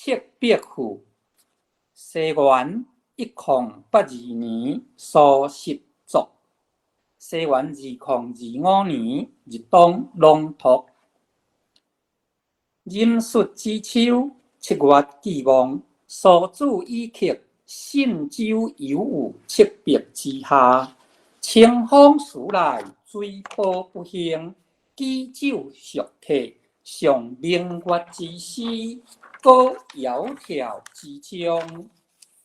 七百賦。西元1082年，蘇軾作。西元2025年，日東朗讀。壬戌之秋，7月既望，蘇子以客信州遊於赤壁之下。清風徐來，水波不興。舉酒屬客，賞明月之詩，歌窈窕之章。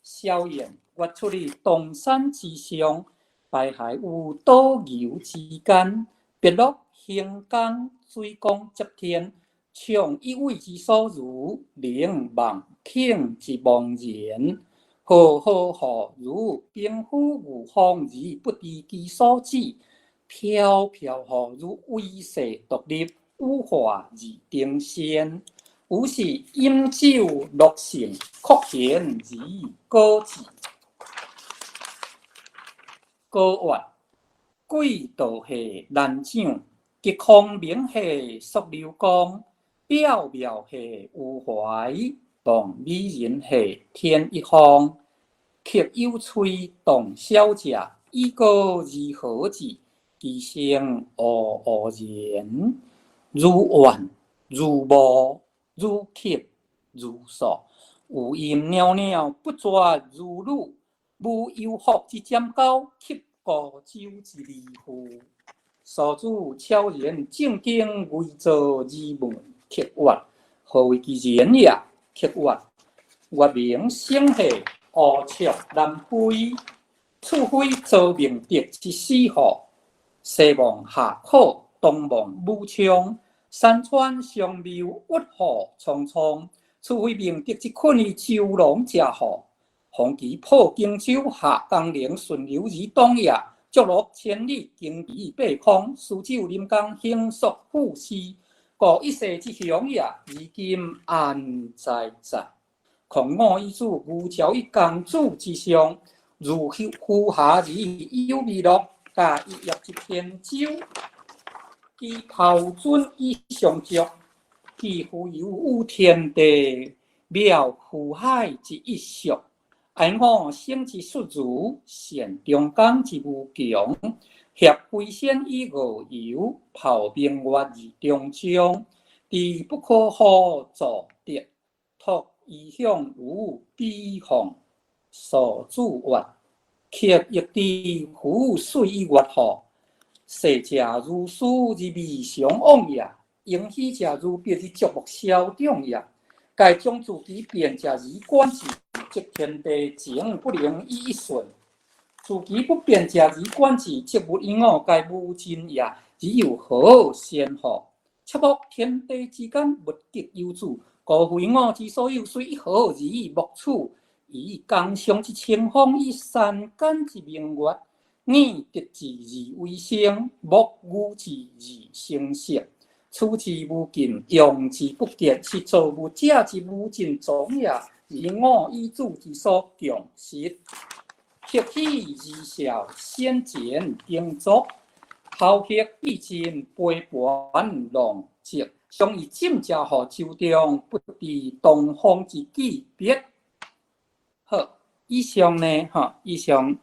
蕭言月出於東山之上，徘徊於斗牛之間，碧落橫江，水光接天，暢一葦之所如，凝萬頃之茫然。浩浩乎如冰斧御風而不知其所止，飄飄乎如危石獨立，羽化而登仙。於是飲酒樂甚，擴弦而歌之。歌曰：軌道係難長，激空明係溯流江，縹緲係吳懷，望美人係天一方。客有吹洞簫者，以歌而和之，其聲嗚嗚然。如怨如慕，如泣如訴，餘音裊裊，不絕如縷。無幽壑之占溝，泣孤舟之離婦。蘇子悄然正襟危坐而問客曰：何謂其人也？客曰：月明星稀，烏鵲南飛。此非昭明德之始乎？西望夏口，東望武昌，山川相繆，鬱鬱蒼蒼。此非明德之困於周郎者乎？紅旗破荊州，下江陵，順流而東也。涿鹿千里，荊棘蔽空。蘇州臨江，行朔賦詩，故一世之雄也。而今安在哉？況我以子牛朝於公子之上，如扶霞而有彌樂，駕一葉之扁舟，其庖尊以相逐，其浮游於天地，渺湖海之一粟。哀我生之戌如，善中江之無窮，挾飛仙以遨遊，抱明月而終將。知不可乎造德，託遺響於彼方。蘇子曰：客亦知夫歲於月乎？逝者如斯而未嘗往也，應喜者如彼而觸目消長也。蓋將自其變者而觀之，則天地情不能以一瞬；自其不變者而觀之，則物與我皆無盡也，而又何羨乎？切莫天地之間，物極有主，故非我之所有，雖一毫而莫取。以江上之清風，以山間之明月，以得志而為聲，莫愚智而成聖。取之無盡，用之不竭，是造物者之無盡藏也，而我與子之所共失。客喜而笑，先賢耕作，饕客必盡，杯盤狼藉。常以浸者乎舟中，不知東風之既別。好，以上呢，吼，以上。